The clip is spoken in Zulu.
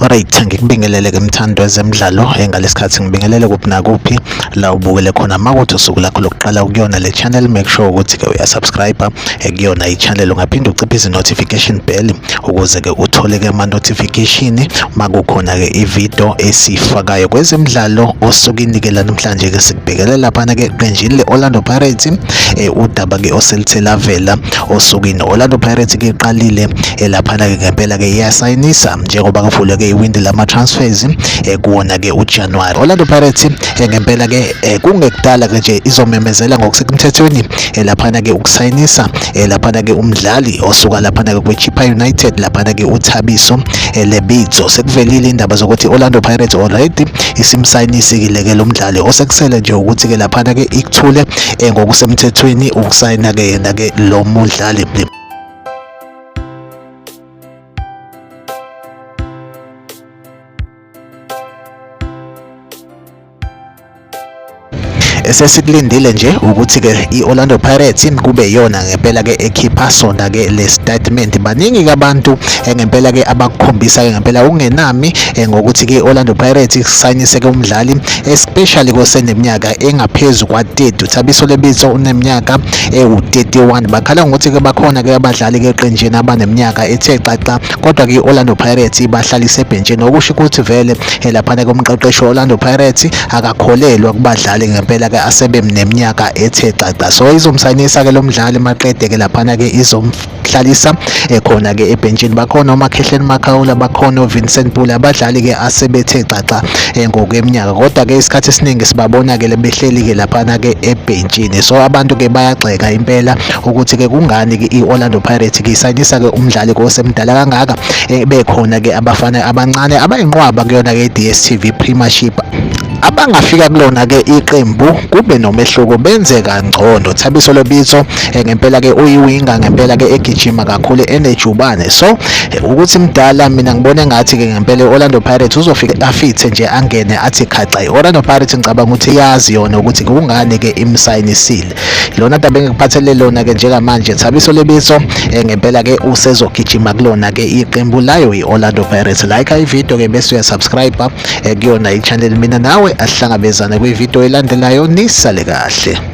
Alright, ngikubingelele ke mthando wezemidlalo ngalesikhathi ngibingelele kuphi nakuphi la ubukele khona. Makuthi usuku lakho lokuqala ukuyona le channel, make sure ukuthi ke uyasubscribe kuyona i-channel, ungaphinde uciphise i-notification bell ukuze ke uthole ke ama-notification makukhona ke i-video esiyifakayo kwezemidlalo. Osukwini ke la namhlanje ke sikubhekele laphana ke eqenjini le-Orlando Pirates, udaba ke oselithe lavela osukwini. Orlando Pirates ke iqalile laphana ke ngempela ke iyasayinisa njengoba kuvulwe ke iwindi lama transfers kuwona ke uJanuary. Orlando Pirates ngempela ke kungekudala ke nje izomemezela ngokusemthethweni laphana ke ukusayinisa laphana ke umdlali osuka laphana ke kwiChippa United, laphana ke uThabiso Lebitso. Sekuvelile indaba zokuthi Orlando Pirates already isimsayinisile ke lo mdlali, osekusele nje ukuthi ke laphana ke ikuthule ngokusemthethweni ukusayina ke yena ke lo mdlali. Esesikulindile nje ukuthi ke i-Orlando Pirates kube iyona ngempela ke ekhipha sona ke le statement. Baningi ke abantu ngempela ke abakukhombisa ke ngempela ungenami ngokuthi ke i-Orlando Pirates isayinise ke umdlali, especially koseneminyaka engaphezu kwa-30. Thabiso Lebitso uneminyaka ewu-31. Bakhala ngokuthi ke bakhona ke abadlali ke eqenjini abaneminyaka ethe xaxa, kodwa ke i-Orlando Pirates ibahlalise ebhentshini, okusho ukuthi vele laphana ke umqeqeshi we-Orlando Pirates akakholelwa kubadlali ngempela ke asebeneminyaka ethe xaxa. So izomsayinisa ke lo mdlali, maqede ke laphana ke izomhlalisa khona ke ebhentshini. Bakhona oMakhehleni Makhaula, bakhona oVincent Pule, abadlali ke asebethe xaxa ngokweminyaka, kodwa ke isikhathi esiningi sibabona ke behleli ke laphana ke ebhentshini. So abantu ke bayagxeka impela ukuthi ke kungani ke i-Orlando Pirates ke isayinisa ke umdlali kosemdala kangaka, bekhona ke abafana abancane abayinqwaba kuyona ke i-DStv Premiership abangafika kulona ke iqembu kube nomehluko, benze kangcono. Thabiso Lebitso ngempela ke uyiwinga ngempela ke egijima kakhulu, enejubane. So ukuthi mdala, mina ngibona engathi ke ngempela i-Orlando Pirates uzofika afithe nje, angene athi khaxa. I-Orlando Pirates ngicabanga ukuthi iyazi yona ukuthi kungani ke imsayinisile lona daba engikuphathele lona ke njengamanje. Thabiso Lebitso ngempela ke usezogijima kulona ke iqembu layo i-Orlando Pirates. Like i-video ke bese uyasubscribe kuyona i-channel. Mina nawe ahlangabezane kwivideo elandelayo, nisale kahle.